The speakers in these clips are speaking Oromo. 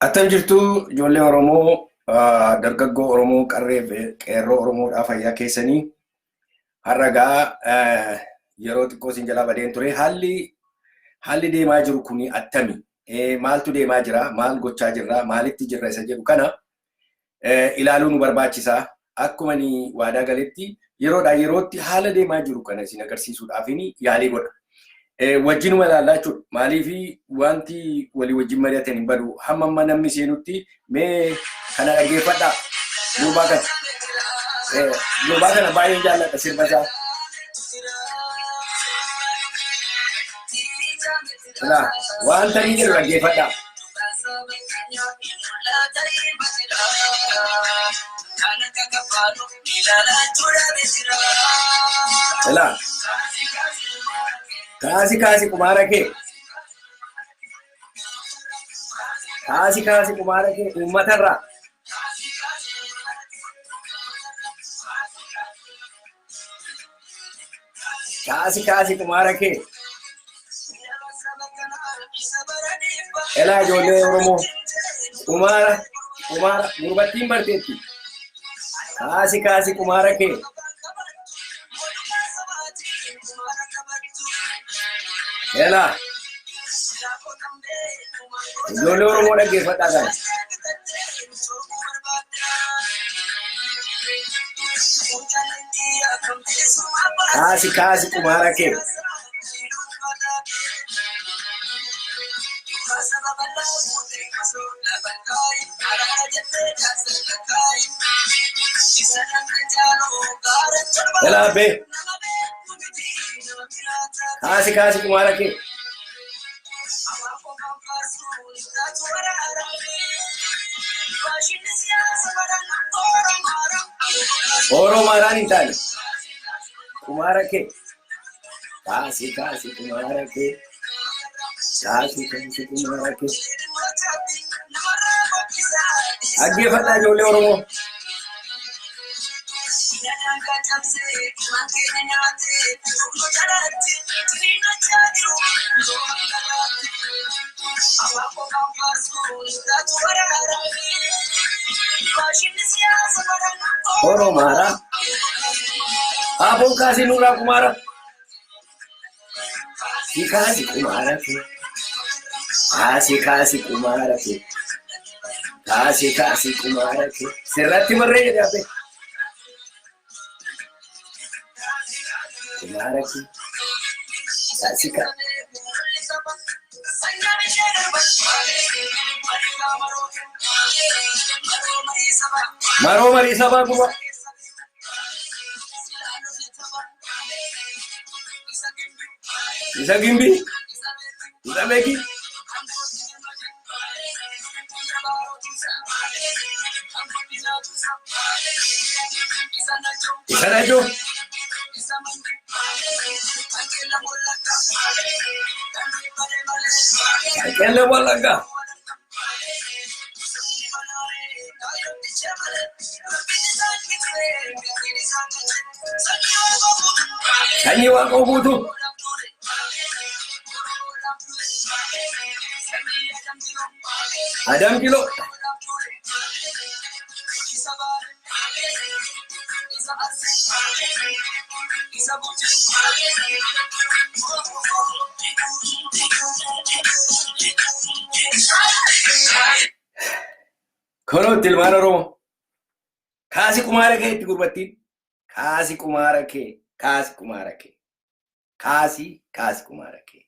Attam jirtu ijoollee Oromoo, dargaggoo Oromoo, qarree fi qeerroo Oromoodhaa, fayyaa keessanii? Har'a gaa yeroo xiqqoo isin jalaa badeen ture. Haalli deemaa jiru kuni attami? Maaltu deemaa jira? Maal gochaa jirra? Maalitti jirra isa jedhu kana ilaaluu nu barbaachisa. Akkuma ani waadaa galetti yeroodhaa yerootti haala deemaa jiru kana isin agarsiisuudhaaf yaalii godha. Wajjinuma ilaallaa jechuudha. Maaliif wanti walii wajjin mari'atan hin badu. Hamma amma namni seenutti mee kana dhaggeeffadhaa. Gurbaa kana. Gurbaa kana baay'een jaalladha sirba isaa. Ilaa wanta inni jedhu dhaggeeffadhaa. Ilaa kaasi kaasi qumaara kee. Kaasi kaasi qumaara kee uummatarraa. Kaasi kaasi qumaara kee. Elaa ijoollee Oromoo, qumaara qumaara gurbattiin barteetti. Kaasi kaasi qumaara kee. Elaa ijoollee Oromoo, dhaggeeffadhaa kana. Kaasi kaasi qumaara kee. Elaa abbee. Kaasi kaasi qumaara kee. Oromaaraan hin taane. Qumaara kee. Kaasi kaasi qumaara kee. Kaasi kaasi qumaara kee. Dhaggeeffadhaa ijoollee Oromoo. Oromaara. Aboon kaasii nurraa qumaara. Si kaasi qumaara kee. Kaasi kaasi qumaara kee. Kaasi kaasi qumaara kee. Sirratti marree jedhe abbee. Qumaara kee. Kaasi kaasi. Maroo marii sabaa guba. Isa gimbi. Isa beeki. Isa najoo. Qeellee Wallaggaa. Sanyii Waaqoo Guutuu. Adam Kilo. Kunootti ilmaan Oromoo. Kaasi qumaara kee itti gurbattiin. Kaasi qumaara kee. Kaasi qumaara kee. Kaasi kaasi qumaara kee.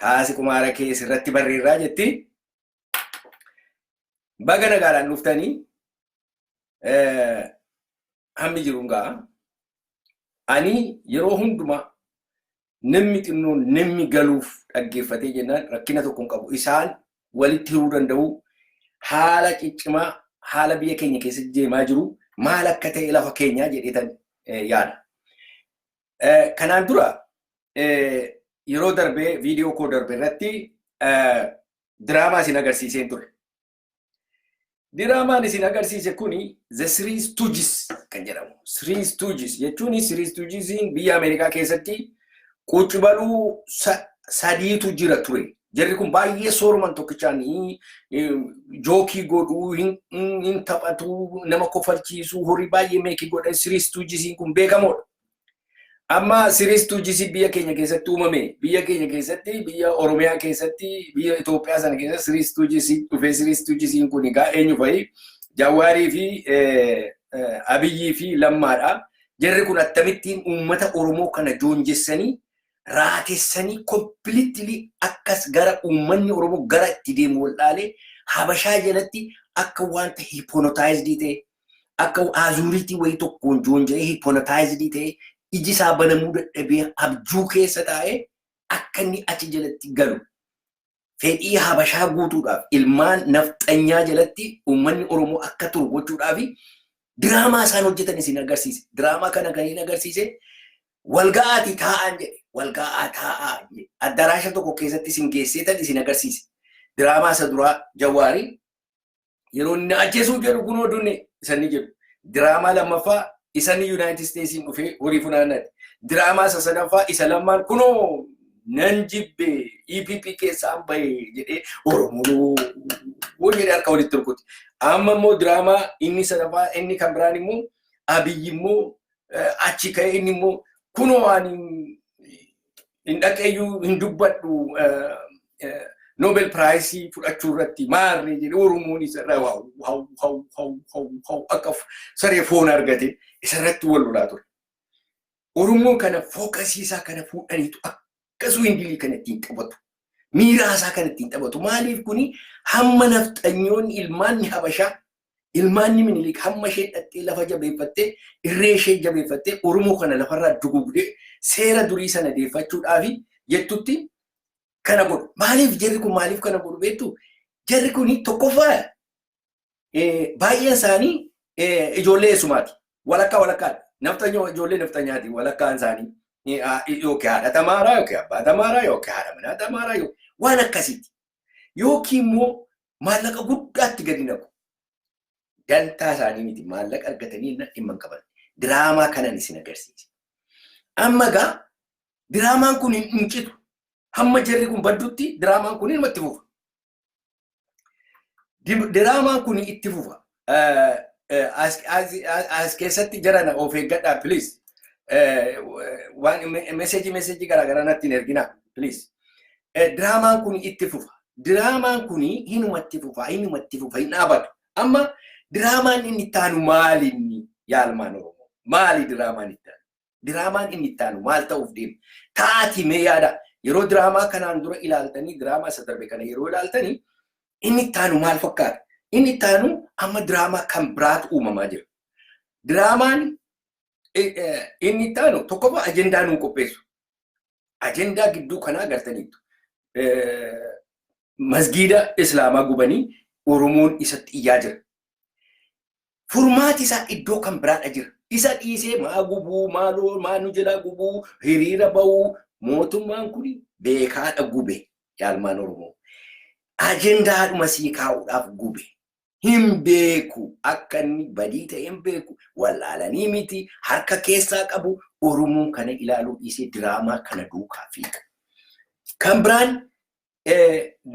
Kaasi qumaara kee sirratti barreerraa jetti. Baga nagaadhaan dhuftanii, hammi jiruun ga'a. Ani yeroo hundumaa namni xinnoon namni galuuf dhaggeeffatee jennaan rakkina tokko hin qabu. Isaan walitti hiruu danda'u, haala ciccimaa haala biyya keenya keessatti deemaa jiru maal akka ta'e lafa keenyaa jedheetan yaada. Kanaan dura yeroo darbee viidiyoo koo darbe irratti diraamaa isin agarsiiseen ture. Diraamaan isin agarsiise kuni The Three Stooges kan jedhamu. Three Stooges jechuun Three Stooges biyya Ameerikaa keessatti quccibaluu sadiitu jira ture. Jarri kun baay'ee sooruman tokkichaan joke godhuu, hin taphatu, nama kofalchiisuu, horii baay'ee make godhan. Three Stoogesiin kun beekamoodha. Amma Three Stooges biyya keenya keessatti uumame, biyya keenya keessatti, biyya Oromiyaa keessatti, biyya Itoophiyaa sana keessatti Three Stooges dhufee. Three Stoogesiin kun egaa eenyu fa'i? Jawaarii fi Abiyyii fi Lammaadha. Jarri kun akkamittiin uummata Oromoo kana joonjessanii, raatessanii, completely akkas gara uummanni Oromoo gara itti deemu wallaalee Habashaa jalatti akka wanta hypnotized ta'e, akka azuuriitii wayii tokkoon joonja'ee, hypnotized ta'e, iji isaa banamuu dadhabee, abjuu keessa taa'ee akka inni achi jalatti galu fedhii Habashaa guutuudhaaf, ilmaan nafxanyaa jalatti uummanni Oromoo akka turu gochuudhaaf diraamaa isaan hojjetan isin agarsiise. Diraamaa kana kan inni agarsiise, walga'aati taa'an jedhe, walga'aa taa'aa addaraasha tokko keessatti isin geesseetan isin agarsiise. Diraamaa isa duraa, Jawaarii yeroo inni ajjeesuu jedhu, kunoo dunne isanii jedhu. Diraamaa lammaffaa, isani United Statesiin dhufee horii funaannate. Diraamaa isa sadaffaa, isa Lammaan kunoo nan jibbe, EPP keessaan bahe jedhee, Oromoo jedhee harka walitti rukuti. Amma immoo diraamaa inni sadaffaa, inni kan biraan immoo, Abiyyi immoo achi ka'ee, inni immoo kunoo ani hin dhaqeeyyuu hin dubbadhu, Nobel Prize fudhachuu irratti maarree jedhee, Oromoon isarraa haw haw haw haw haw haw akka saree foon argate isarratti wal lolaa ture. Oromoo kana focus isaa kana fuudhaniitu akkasuma hindilii kana ittiin taphatu. Miiraa isaa kana ittiin taphatu. Maaliif kuni hamma nafxanyoonni, ilmaanni Habashaa, ilmaanni Minilik hamma ishee dhattee lafa jabeeffattee, irree ishee jabeeffattee, Oromoo kana lafarraa dugugdee seera durii sana deeffachuudhaafi jettutti kana godhu. Maaliif jarri kun, maaliif kana godhu beektu? Jarri kun tokkoffaa baay'een isaanii ijoollee eessumaati. Walakkaa walakkaadha. Nafxanyoo, ijoollee nafxanyaati walakkaan isaanii. Yookiin haadha Tamaaraa, yookiin abbaa Tamaaraa, yookiin haadha manaa Tamaaraa, waan akkasiiti. Yookiin immoo maallaqa guddaatti gadi naqu. Dantaa isaanii miti, maallaqa argatanii dhimma hin qaban. Diraamaa kanan isin agarsiisa. Amma egaa diraamaan kun hin citu. Hamma jarri kun baddutti diraamaan kun itti fufa. Diraamaan kun itti fufa. As keessatti jarana of eeggadhaa, please. Waan message garaagaraa natti hin erginaa, please. Diraamaan kun itti fufa. Diraamaan kun hinuma itti fufa, hinuma itti fufa, hin dhaabatu. Amma diraamaan inni itti aanu maali inni, yaalmaan Oromoo? Maali diraamaan itti aanu? Diraamaan inni itti aanu maal ta'uuf deema? Taati mee yaada. Yeroo diraamaa kanaan dura ilaaltanii, diraamaa isa darbe kana yeroo ilaaltanii, inni itti aanu maal fakkaata? Inni itti aanu amma diraamaa kan biraatu uumamaa jira. Diraamaan inni itti aanu tokkoffaa ajendaa nuu qopheessu. Ajendaa gidduu kanaa agartaniittu. Masgiida Islaamaa gubanii Oromoon isatti iyyaa jira. Furmaati isaa iddoo kan biraadha jira. Isa dhiisee maa gubuu, maaloo maa nu jalaa gubuu, hiriira bahuu, mootummaan kun beekaadha gube, yaalmaan Oromoo. Ajendaadhuma sii kaa'uudhaaf gube. Hin beeku, akka inni badii ta'e hin beeku, wallaalanii miti, harka keessaa qabu. Oromoon kana ilaaluu dhiisee diraamaa kana duukaa fiiga. Kan biraan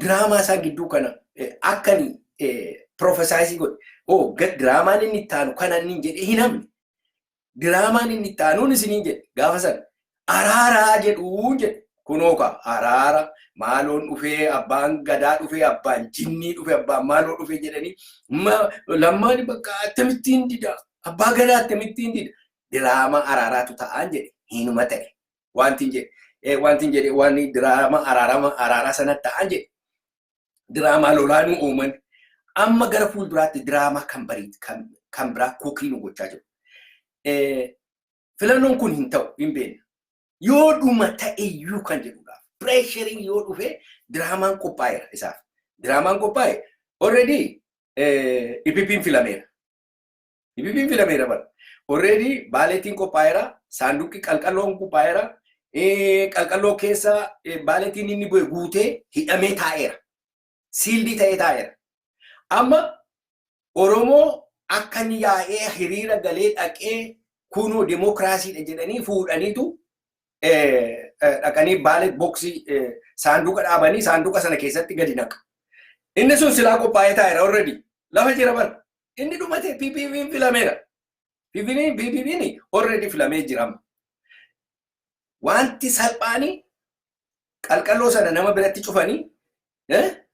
diraamaa isaan gidduu kana akkani prophesy godhe. Oh, diraamaan inni itti aanu kana inni jedhee hin hamne. Diraamaan inni itti aanuun isiniin jedhe gaafa sana araaraa jedhuun jedhe. Kunoo ka araara maaloon dhufee, abbaan gadaa dhufee, abbaan jinnii dhufee, abbaan maaloo dhufee jedhanii, Lammaan bakka akkamittiin dida, abbaa gadaa akkamittiin dida, diraamaa araaraatu ta'aan jedhe, hinuma ta'e. Wanti jedhe, wanti jedhe, waan diraamaa araaraa sana ta'an jedhe, diraamaa lolaanuu uuman. Amma gara fuulduraatti diraamaa kan barii kan biraa cook nu gochaa jiru. Filannoon kun hin ta'u hin beekna. Yoo dhuma ta'eyyuu kan jedhudha. Pressureiin yoo dhufe diraamaan qophaa'eera isaaf. Diraamaan qophaa'e already EPP'n filameera. EPP'n filameera bara. Already ballotiin qophaa'eera. Saanduqi qalqalloon qophaa'eera. Qalqalloo keessa ballotiin inni bu'e guutee hidhamee taa'eera. Sealed ta'ee taa'eera. Amma Oromoo akka inni yaa'ee hiriira galee dhaqee kunoo demokiraasiidha jedhanii fuudhaniitu dhaqanii ballot boxii saanduqa dhaabanii saanduqa sana keessatti gadi naqa. Inni sun silaa qophaa'ee taa'eera already. Lafa jira bara. Inni dhumate, PPP'n filameera. PPP'n already filamee jira. Wanti salphaanii qalqalloo sana nama biratti cufanii,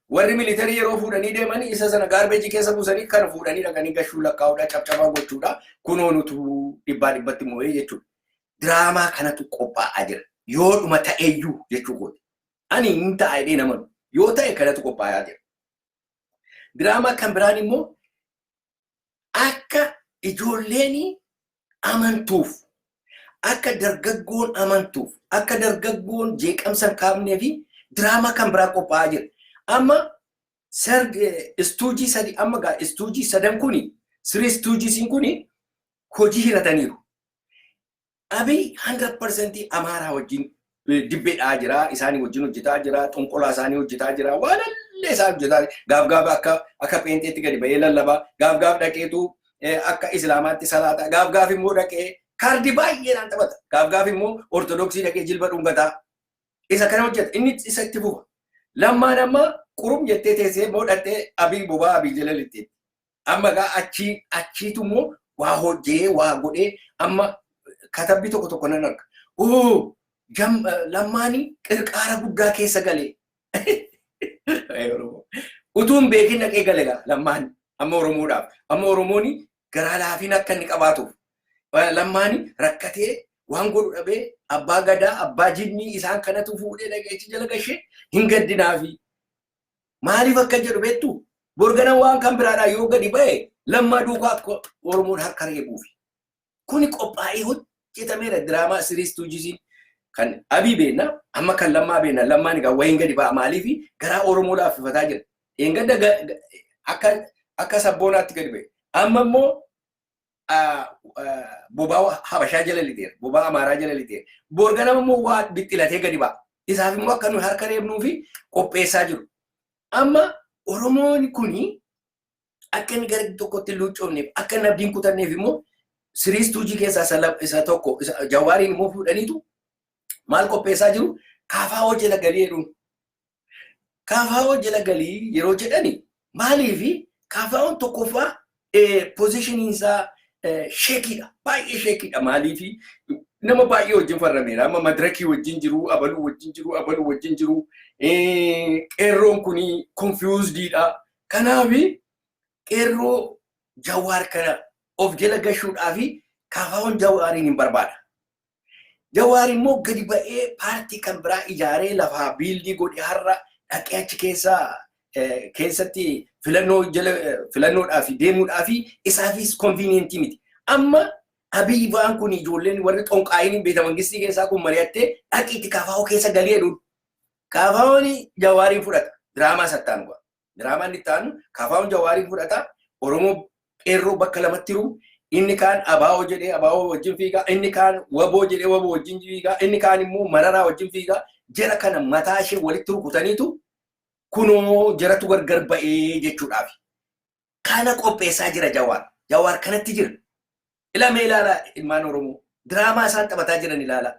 warri military yeroo fuudhanii deemanii isa sana garbage keessa buusanii kana fuudhanii dhaqanii gashuu, lakkaa'uudha, cabcabaa gochuudha. Kunoo nutu dhibbaa dhibbatti moo'ee jechuudha. Diraamaa kanatu qophaa'aa jira. Yoo dhuma ta'eyyuu jechuu kooti. Ani hin ta'a jedhee nama yoo ta'e kanatu qophaa'aa jira. Diraamaa kan biraan immoo akka ijoolleen amantuuf, akka dargaggoon amantuuf, akka dargaggoon jeeqamsa hin kaafnee fi diraamaa kan biraa qophaa'aa jira. Amma stooge sadi, amma gaa stooge sadan kuni, three stoogesiin kuni hojii hirataniiru. Abiy 100% Amaaraa wajjin dibbeedhaa jira, isaanii wajjin hojjetaa jira, xonqolaa isaanii hojjetaa jira, waan illee isaan hojjetaa. Gaaf gaaf akka pheenxeetti gadi ba'ee lallabaa, gaaf gaaf dhaqeetu akka islaamaatti salaata, gaaf gaaf immoo dhaqee kaardii baay'eedhaan taphata, gaaf gaaf immoo ortodoksii dhaqee jilba dhungataa. Isa kana hojjeta, inni isa itti fufa. Lammaan amma qurum jettee teessee immoo dhaqxee Abii bobaa Abii jala lixxeetti. Amma gaa achii achiitu immoo waa hojjee waa godhee amma katabbii tokko tokko nan arga. Oo, Lammaanii qirqaara guddaa keessa galee. Utuu hin beekin dhaqee gale gaa Lammaan amma Oromoodhaaf. Amma Oromooni garaa laafina akka inni qabaatuuf. Lammaani rakkatee waan godhu dhabee abbaa gadaa, abbaa jinnii isaan kanatu fuudhee dhaqee achi jala gashee hin gaddinaafi. Maaliif akka jedhu beektu? Borgana waan kan biraadhaa yoo gadi ba'e Lammaa duukaa akka Oromoon harka reebuufi. Kuni qophaa'ee hojjetameera. Diraamaa three stoogesiin kan Abii beenna, amma kan Lammaa beenna. Lammaan egaa wayiin gadi ba'a, maaliif garaa Oromoo laaffifataa jira. Eeggadda akka sabboonaatti gadi ba'e. Amma immoo bobaa Habashaa jala lixeera. Bobaa Amaaraa jala lixeera. Borganama immoo waa bixxilatee gadi ba'a. Isaaf immoo akka nuyi harka reebnuu fi qopheessaa jiru. Amma Oromoon kuni akka inni gara tokkotti hin luuccoofneef, akka inni abdiin kutanneef immoo three stooge keessaa isa tokko Jawaariin immoo fuudhaniitu maal qopheessaa jiru? KFO jala galii jedhuun. KFO jala galii yeroo jedhani maaliifi? KFO'n tokkoffaa positioniin isaa shakydha. Baay'ee shakydha. Maaliifi? Nama baay'ee wajjin farrameera. Amma Madirakii wajjin jiru, abaluu wajjin jiru, abaluu wajjin jiru. Qeerroon kuni confusedidha. Kanaafi qeerroo Jawaar kana of jala gashuudhaafi KFO'n Jawaariin hin barbaada. Jawaar immoo gadi ba'ee paartii kan biraa ijaaree lafaa build godhe har'a dhaqee achi keessaa keessatti filannoo jala filannoodhaaf deemuudhaaf isaafis convenient miti. Amma Abiy waan kun ijoolleen warri xonqaayin beeta mangistii keessaa kun mari'attee dhaqiitti KFO keessa galii jedhuun. KFO'n Jawaariin fudhata. Diraamaa sattaan bu'a. Diraamaan itti aanu KFO'n Jawaariin fudhata. Oromoo qeerroo bakka lamatti jiru. Inni kaan ABO jedhee ABO wajjin fiigaa. Inni kaan WBO jedhee WBO wajjin fiigaa. Inni kaan immoo Mararaa wajjin fiigaa. Jara kana mataa ishee walitti rukutaniitu kunoo jaratu gargar ba'ee jechuudhaaf. Kana qopheessaa jira Jawaar. Jawaar kanatti jira. Ilamee ilaalaa, ilmaan Oromoo. Diraamaa isaan taphataa jiran ilaalaa.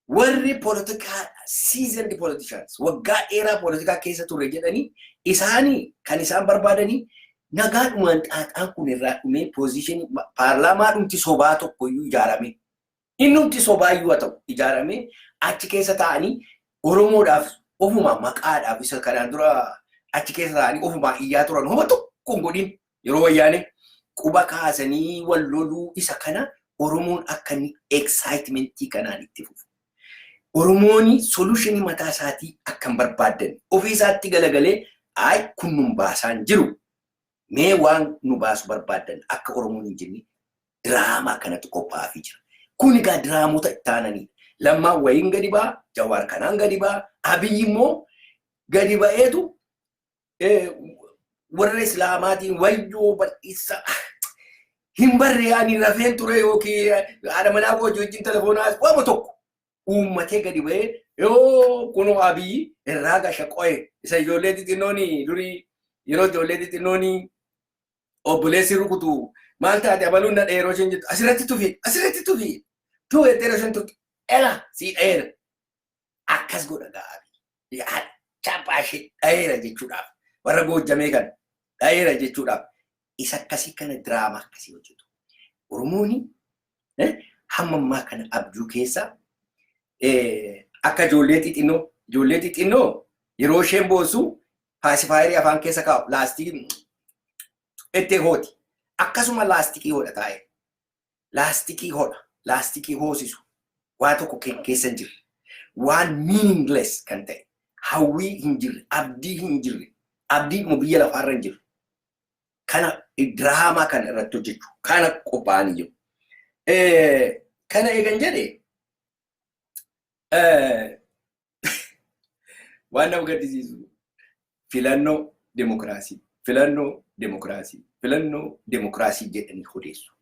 Warri poolitikaa, seasoned politicians, waggaa dheeraa poolitikaa keessa turre jedhanii, isaanii kan isaan barbaadanii nagaadhumaan xaaxaan kun irraa dhumee positionii paarlaamaa dhumti sobaa tokkoyyuu ijaarame. Innumti sobaayyuu haa ta'u ijaaramee achi keessa taa'anii Oromoodhaaf ofumaa maqaadhaaf isa kanaan dura achi keessa taa'anii ofumaa iyyaa turan, homa tokko hin godhin, yeroo Wayyaane quba kaasanii wal loluu isa kana Oromoon akka inni excitementii kanaan itti fufu. Oromoon solutionii mataa isaatii akka hin barbaaddan ofii isaatti galagalee, ay kun nun baasaan jiru, mee waan nu baasu barbaaddan akka Oromoon hin jenne diraamaa kanatu qophaa'aafii jira. Kun egaa diraamota itti aananidha. Lammaan wayiin gadi ba'a, Jawaar kanaan gadi ba'a, Abiyyi immoo gadi ba'eetu warra Islaamaatiin wayyoo bal'isa hin barre, ani rafeen ture yookiin haadha manaa koo wajjin telefoonaa waama tokko uummatee gadi ba'ee yoo kunoo Abiyyi irraa gasha qo'e. Isa ijoollee xixinnoon durii, yeroo ijoollee xixinnoon obboleessi rukutu, maal taate abaluun na dheeroo isheen jettu, asirratti tufi, asirratti tufi tuu jettee yeroo isheen turtu Ela sii dhaheera. Akkas godha gaabii. Chaphaa ishee dhaheera jechuudhaaf. Warra Goojjamee kana dhaheera jechuudhaaf. Isa akkasii kana, diraamaa akkasii hojjetu. Oromooni hamma ammaa kana abjuu keessa akka ijoollee xixinnoo yeroo isheen boossu pacifier afaan keessa kaa'u, laastikii itti hooti. Akkasuma laastikii hodha taa'e. Laastikii hodha. Laastikii hoosisu. Waa tokko keessa hin jirre. Waan meaningless kan ta'e. Hawwii hin jirre. Abdii hin jirre. Abdiidhuma biyya lafaarra hin jirre. Kana diraamaa kana irratti hojjechuu kana qophaa'anii jiru. Kana eegan jedhe, waan nama gaddisiisu, filannoo demokiraasii, filannoo demokiraasii, filannoo demokiraasii jedhanii odeessu.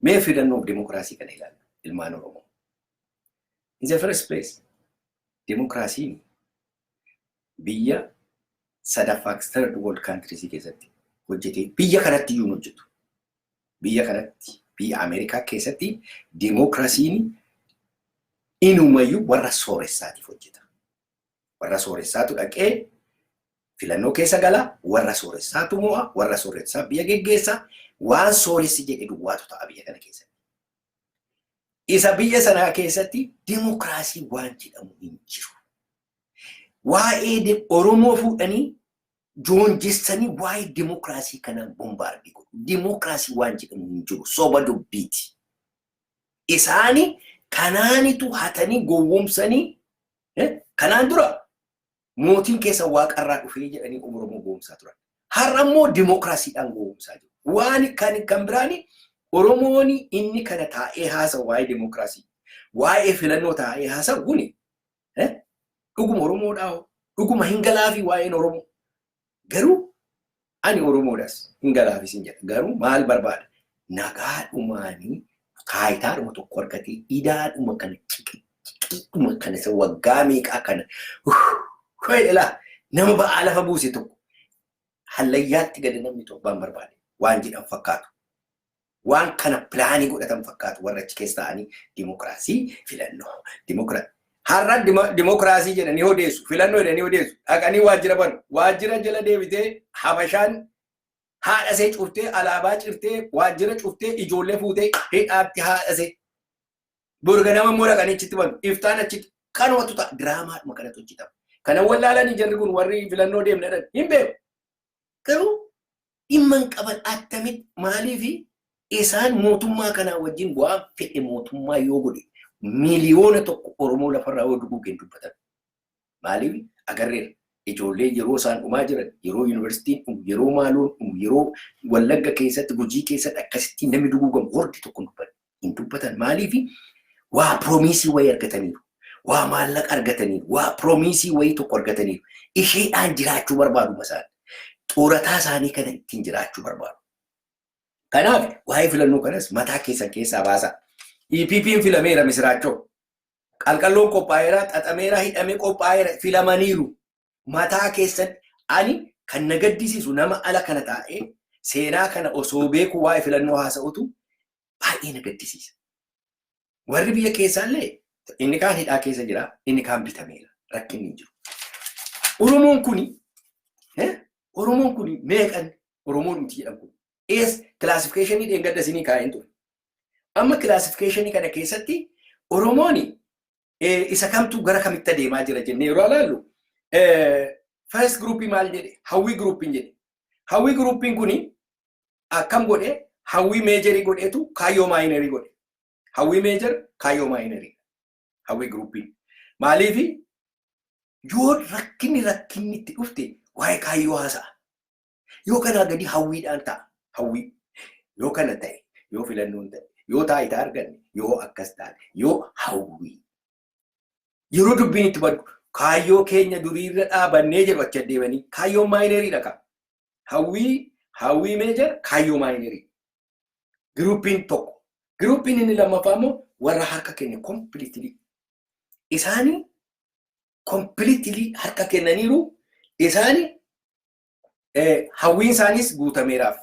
Mee filannoo demokiraasii kana ilaalla, ilmaan Oromoo. In the first place, demokiraasiin biyya sadaffaa, third world countries keessatti hojjetee biyya kanatti iyyuu hin hojjetu. Biyya kanatti, biyya Ameerikaa keessatti demokiraasiin inumayyuu warra sooressaatiif hojjeta. Warra sooressaatu dhaqee filannoo keessa gala, warra sooressaatu mo'a, warra sooressaa biyya geggeessa, waan sooressi jedhe duwwaatu ta'a biyya kana keessatti. Isa biyya sanaa keessatti demokiraasii waan jedhamu hin jiru. Waa'ee Oromoo fuudhanii joonjessanii waa'ee demokiraasii kanaan bombard godhu. Demokiraasii waan jedhamu hin jiru. Soba dubbiiti. Isaani kanaanitu hatanii gowwoomsanii. Kanaan dura mootiin keessa waaqarraa dhufee jedhanii Oromoo gowwoomsaa turan. Har'a immoo demokiraasiidhaan gowwoomsaa jiru. Waan kan biraani, Oromoon inni kana taa'ee haasa'u, waa'ee demokiraasii, waa'ee filannoo taa'ee haasa'u kuni dhuguma Oromoodhaa? Dhuguma hin galaafi waa'een Oromoo? Garuu ani Oromoodhas hin galaafis hin jedha. Garuu maal barbaada? Nagaadhumaanii taayitaadhuma tokko argatee idaadhuma kana, ciqicidhuma kana, isa waggaa meeqaa kana ilaa nama ba'aa lafa buuse tokko hallayyaatti gadi namni torbaan barbaade waan jedhan fakkaatu. Waan kana plan godhatan fakkaatu warra achi keessa ta'anii dimokiraasii, filannoo, dimokiraasii. Har'a dimokiraasii jedhanii odeessu, filannoo jedhanii odeessu, dhaqanii waajjira banu, waajjira jala deebitee Habashaan haadhasee cuftee, alaabaa cirtee, waajjira cuftee, ijoollee fuutee hidhaatti haadhasee. Borga nama immoo dhaqanii achitti banu, iftaan achitti kanumatu ta'a, diraamaadhuma kanatu hojjetama. Kana wallaalanii jarri kun warri filannoo deemna jedhan hin beeku. Garuu dhimma hin qaban. Attamitti, maaliifi isaan mootummaa kanaa wajjin waan fedhe mootummaa yoo godhe, 1 miiliyoona Oromoo lafarraa yoo duguugeen dubbatan. Maaliif? Agarreera. Ijoollee yeroo isaan dhumaa jiran, yeroo yuunivarsiitiin dhumu, yeroo maaloon dhumu, yeroo Wallagga keessatti, Gujii keessatti akkasitti namni duguugamu hordi tokko hin dubbatan. Hin dubbatan. Maaliif? Waa promise wayii argataniiru. Waa maallaqa argataniiru. Waa promise wayii tokko argataniiru. Isheedhaan jiraachuu barbaadu isaan. Xoorataa isaanii kana ittiin jiraachuu barbaadu. Kanaaf waa'ee filannoo kanas mataa keessan keessaa baasaa. EPP'n filameera, misiraachoo. Qalqalloon qophaa'eera, xaxameera, hidhamee qophaa'eera, filamaniiru. Mataa keessan, ani kan na gaddisiisu nama ala kana taa'ee seenaa kana osoo beeku waa'ee filannoo haasa'utu baay'ee na gaddisiisa. Warri biyya keessaallee inni kaan hidhaa keessa jira, inni kaan bitameera. Rakkinni hin jiru. Oromoon kuni meeqan Oromoon nuti jedhamu kun? Ees classification dheengadda isinii kaa'een ture. Amma classification kana keessatti Oromoon isa kamtu gara kamitti adeemaa jira jennee yeroo ilaallu, first groupii maal jedhe? Hawwii groupiin jedhe. Hawwii groupiin kuni akkam godhe? Hawwii major godheetu kaayyoo minor godhe. Hawwii major, kaayyoo minor. Hawwii groupiin. Maaliifi? Yoo rakkinni itti dhufte waa'ee kaayyoo haasa'a. Yoo kanaa gadi hawwiidhaan ta'a. Hawwii. Yoo kana ta'e, yoo filannoon ta'e, yoo taayitaa arganne, yoo akkas taate, yoo hawwii. Yeroo dubbiin itti baddu kaayyoo keenya duriirra dhaabannee jedhu achi adeemanii kaayyoon minoriidha qaba. Hawwii major, kaayyoo minor. Groupiin tokko. Groupiin inni lammaffaa immoo warra harka kenne completely. Isaanii completely harka kennaniiru. Isaanii hawwiin isaaniis guutameeraaf.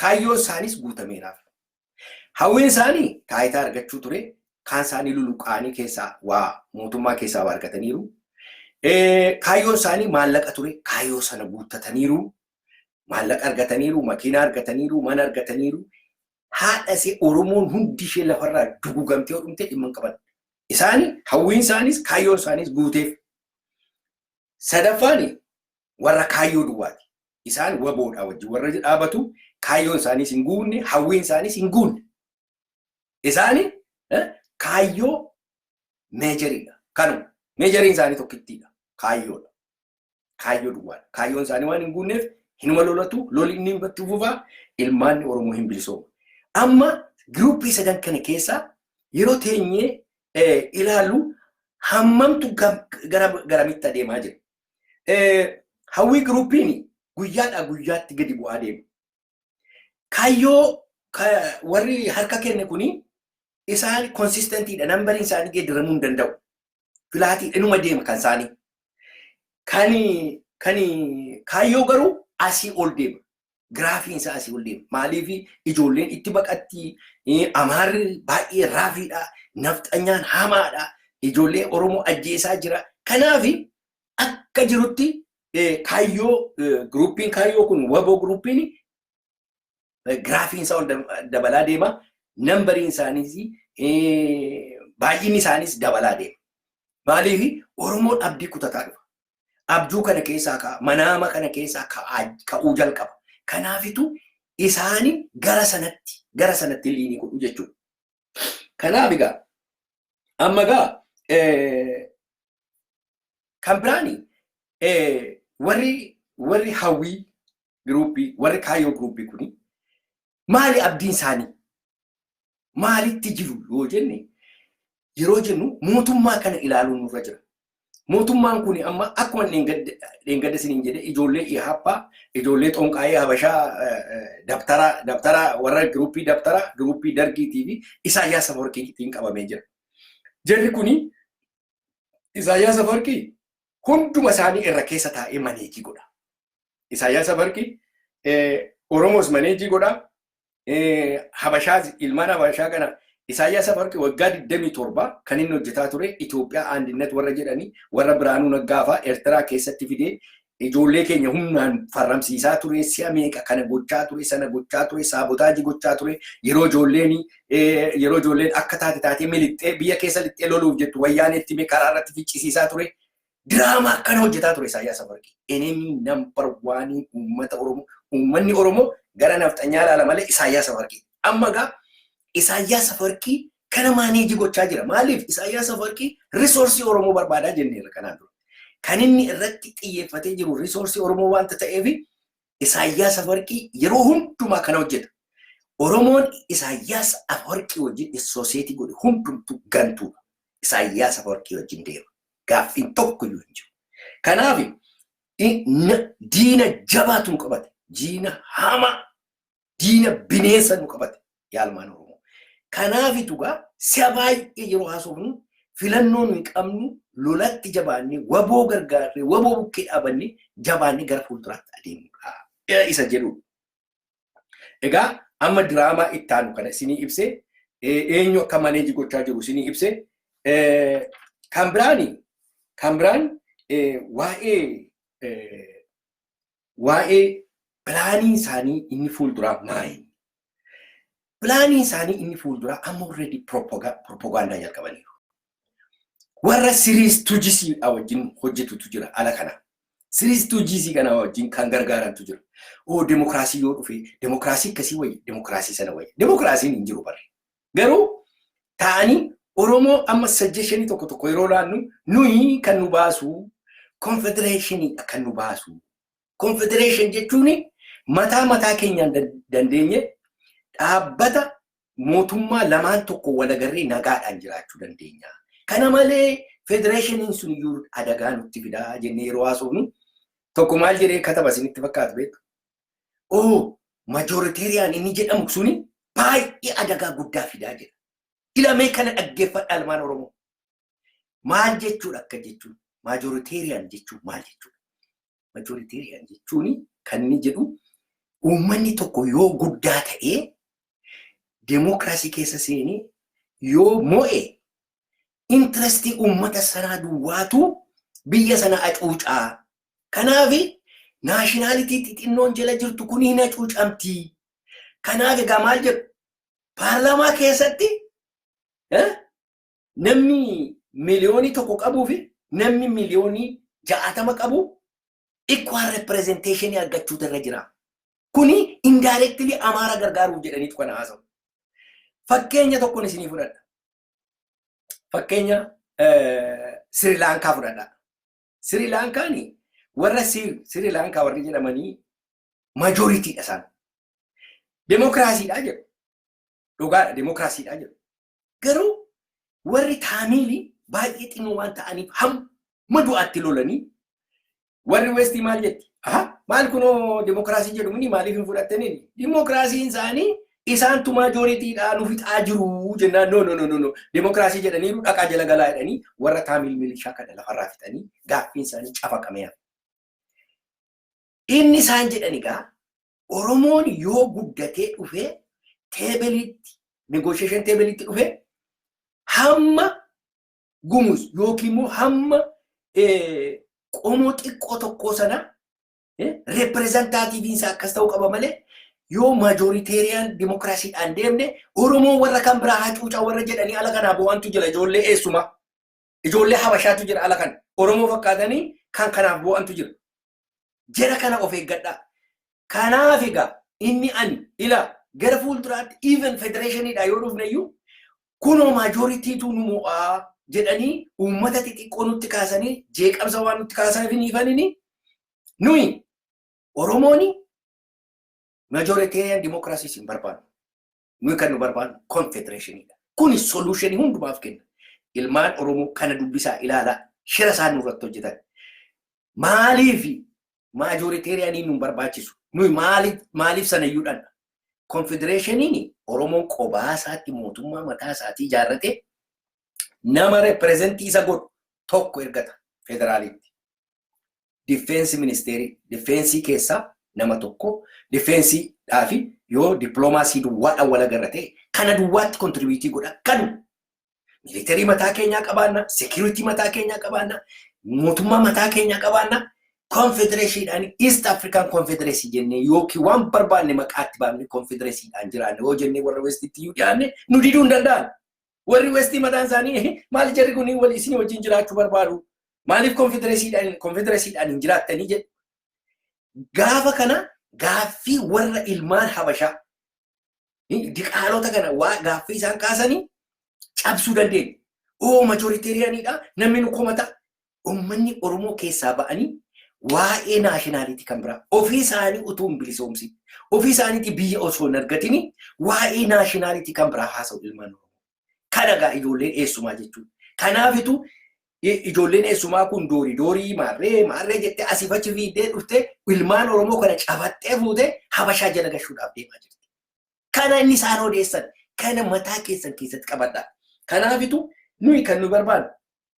Kaayyoon isaaniis guutameeraaf. Hawwiin isaanii taayitaa argachuu ture. Kaan isaanii luluqaanii keessaa waa mootummaa keessaa waa argataniiru. Kaayyoon isaanii maallaqa ture. Kaayyoo sana guuttataniiru. Maallaqa argataniiru, makiinaa argataniiru, mana argataniiru. Haadha ishee Oromoon hundi ishee lafarraa dugugamtee dhumte dhimma hin qaban. Isaani hawwiin isaaniis kaayyoon isaaniis guuteef. Sadaffaan warra kaayyoo duwwaati. Isaan WBOdhaa wajjin warra dhaabatu, kaayyoon isaaniis hin guunne, hawwiin isaaniis hin guunne. Isaani kaayyoo majoriidha. Kanuma majoriin isaanii tokkittiidha. Kaayyoodha. Kaayyoo duwwaadha. Kaayyoon isaanii waan hin guunneef hinuma lolatu, loli inni itti fufaa, ilmaanni Oromoo hin bilisooma. Amma groupii sadan kana keessaa yeroo teenyee ilaallu hammamtu garamitti adeemaa jira? Hawwii groupiin guyyaadhaa guyyaatti gadi bu'aa deema. Kaayyoo warri harka kenne kuni isaan consistentiidha. Numberiin isaanii geeddaramuu hin danda'u. Flatii inuma deema kan isaanii. Kan kaayyoo garuu asii ol deema. Graphiin isaa asii ol deema. Maaliif? Ijoolleen itti baqatti, Amaarri baay'ee raafiidha, nafxanyaan hamaadha, ijoollee Oromoo ajjeesaa jira. Kanaaf akka jirutti kaayyoo groupiin kaayyoo kun, WBO groupiin, graphiin isaa ol dabalaa deema. Numberiin isaaniis, baay'inni isaaniis dabalaa deema. Maaliif? Oromoon abdii kutataa dhufa. Abjuu kana keessaa ka'a, manaama kana keessaa ka'uu jalqaba. Kanaafitu isaani gara sanatti lean godhu jechuudha. Kanaaf egaa amma egaa kan biraani warri hawwii groupii, warri kaayyoo groupii kuni maali abdiin isaanii? Maalitti jiru yoo jenne, yeroo jennu mootummaa kana ilaaluun nurra jira. Mootummaan kun amma akkuma dheengadda isiniin jedhe, ijoollee Ihaappaa, ijoollee Xonqaayee Habashaa, dabtara warra groupii dabtara, groupii Dargiitii fi Isaayyaas Afawarqiitiin qabamee jira. Jarri kuni, Isaayyaas Afawarqii hunduma isaanii irra keessa taa'ee manage godha. Isaayyaas Afawarqii Oromoos manage godha. Habashaas, ilmaan Habashaa kana. Isaayyaas Afawarqii waggaa 27 kan inni hojjetaa ture Itoophiyaa አንድነት warra jedhanii, warra Biraanuu Naggaa fa'aa Eertiraa keessatti fidee ijoollee keenya humnaan farramsiisaa ture. Si'a meeqa kana gochaa ture, sana gochaa ture, sabotage gochaa ture. Yeroo ijoolleen akka taate taatee milixxee biyya keessa lixxee loluuf jettu Wayyaaneetti karaa irratti ficcisiisaa ture. Diraamaa akkana hojjetaa ture Isaayyaas Afawarqii. Enemy number one uummata Oromoo. Uummanni Oromoo gara nafxanyaa ilaala malee Isaayyaas Afawarqii. Amma egaa Isaayyaas Afawarqii kana manage gochaa jira. Maaliif? Isaayyaas Afawarqii resourceii Oromoo barbaadaa jenneerra kanaan dura. Kan inni irratti xiyyeeffatee jiru resourceii Oromoo waanta ta'eef Isaayyaas Afawarqii yeroo hundumaa kana hojjeta. Oromoon Isaayyaas Afawarqii wajjin associate godhe hundumtuu gantuudha. Isaayyaas Afawarqii wajjin deema. Gaaffiin tokko iyyuu hin jiru. Kanaaf diina jabaatu nu qabate. Diina hamaa, diina bineensa nu qabate yaalmaan Oromoo. Kanaafitu gaa si'a baay'ee yeroo haasofnu filannoo nuyi qabnu lolatti jabaannee, WBO gargaarree, WBO bukkee dhaabannee, jabaannee gara fuulduraatti adeemudha isa jedhudha. Egaa amma diraamaa itti aanu kana isinii ibsee, eenyu akka manage gochaa jiru isinii ibsee, kan biraan waa'ee planii isaanii inni fuulduraa maali? Planiin isaanii inni fuulduraa amma already propagaandaa jalqabaniiru. Warra Three Stoogesii wajjin hojjetutu jira ala kana. Three Stoogesii kana wajjin kan gargaarantu jira. Oo, demokiraasii yoo dhufe, demokiraasii akkasii wayya, demokiraasii sana wayya. Demokiraasiin hin jiru barre. Garuu ta'anii Oromoo amma suggestionii tokko tokko yeroo laannu, nuyi kan nu baasu confederationii kan nu baasu. Confederation jechuun mataa mataa keenyaan dandeenye dhaabbata mootummaa lamaan tokko walagarree nagaadhaan jiraachuu dandeenya. Kana malee federationiin sun iyyuu adagaa nutti fidaa jennee yeroo haasofnu, tokko maal jedhee kataba isinitti fakkaatu beektu? Oo, majoritarian inni jedhamu suni baay'ee adagaa guddaa fidaa jedha. Ilamee kana dhaggeeffadha ilmaan Oromoo. Maal jechuudha akka jechuun? Majoritarian jechuun maal jechuudha? Majoritarian jechuun kan inni jedhu, uummanni tokko yoo guddaa ta'ee deemokiraasii keessa seenee Yoo mo'e, interestii uummata sanaa duwwaatu biyya sana hacuucaa. Kanaaf nationality xixinnoon jala jirtu kun hin hacuucamti. Kanaaf egaa maal jedhu? Paarlaamaa keessatti namni 1 miliyoona qabuu fi namni 60 miliyoona qabu equal representation argachuutu irra jira. Kuni indirectly Amaara gargaaruuf jedhaniitu kana haasa'u. Fakkeenya tokkoon isinii fudhadha. Fakkeenya Sri Lankaa fudhadha. Sri Lankaan, warra Sri Lankaa warri jedhamanii majoritydha isaan. Demokiraasiidha jedhu. Dhugaadha, demokiraasiidha jedhu. Garuu warri Taamiilii baay'ee xinnoo waan ta'aniif hamma du'aatti lolanii, warri Westii maal jetti? Aha, maal kunoo demokiraasii jedhu mini, maaliif hin fudhattaniin? Demokiraasiin isaanii isaantu majoritydha, nu fixaa jiru jennaan, "No, no, no, no, no, demokiraasii jedhaniiru, dhaqaa jala galaa" jedhanii warra Taamiil milishaa kana lafarraa fixanii gaaffiin isaanii cafaqamee hafe. Inni isaan jedhan egaa Oromoon yoo guddatee dhufee tableitti, negotiation tableitti dhufee, hamma Gumuz yookiin immoo hamma qomoo xiqqoo tokkoo sana representativeiin isaa akkas ta'uu qaba malee, yoo majoritarian dimokiraasiidhaan deemne Oromoon warra kan biraa hacuucaa warra jedhanii ala kanaa bu'antu jira. Ijoollee eessumaa, ijoollee Habashaatu jira, ala kana Oromoo fakkaatanii kan kanaaf bu'antu jira. Jara kana of eeggadhaa. Kanaaf egaa inni ani ila gara fuulduraatti even federationiidha yoo dhufne iyyuu, kunoo majoritytu nu mo'aa jedhanii uummata xixiqqoo nutti kaasanii jeeqamsa waan nutti kaasaniifanini, nuyi Oromooni majoritarian democracy hin barbaannu. Nuyi kan nu barbaannu confederationiidha. Kuni solutionii hundumaaf kenna. Ilmaan Oromoo kana dubbisaa, ilaalaa, shira isaan nurratti hojjetan. Maaliif majoritarianiin nu barbaachisu? Nuyi maaliif sanayyuu dhanna? Confederationiin Oromoon qobaa isaatti mootummaa mataa isaatii ijaarratee nama representii isa godhu tokko ergata federaalitti. Defense ministeerii, defenseii keessaa nama tokko, defenseiidhaa fi yoo dippiloomaasii duwwaadhaan wal agarra ta'e, kana duwwaatti contribute godha kanu. Military mataa keenyaa qabaanna, security mataa keenyaa qabaanna, mootummaa mataa keenyaa qabaanna. Confederationiidhaan East African Confederacy jennee yookiin waan barbaanne maqaatti baafne confederationiidhaan jiraanne yoo jennee warra Westitti iyyuu dhiyaanne, nu diduu hin danda'an. Warri Westii mataan isaanii, "Maal jarri kun wal isinii wajjin jiraachuu barbaadu? Maaliif confederationiidhaan hin jiraattanii?" jedhu. Gaafa kana gaaffii warra ilmaan Habashaa diqaalota kana waa gaaffii isaan kaasanii cabsuu dandeenya. Oo, majoritarianiidha, namni nu komata. Uummanni Oromoo keessaa ba'anii waa'ee nationality kan biraa ofii isaanii utuu hin bilisoomsin, ofii isaaniitti biyya osoo hin argatini, waa'ee nationality kan biraa haasa'u ilmaan Oromoo. Kana gaa ijoolleen eessumaa jechuudha. Kanaafitu ijoolleen eessumaa kun doorii doorii maarree maarree jettee asiif achi fiiddee dhuftee ilmaan Oromoo kana cafattee fuutee Habashaa jala gashuudhaaf deemaa jirti. Kana inni isaan odeessan kana mataa keessan keessatti qabadhaa. Kanaafitu nuyi kan nu barbaannu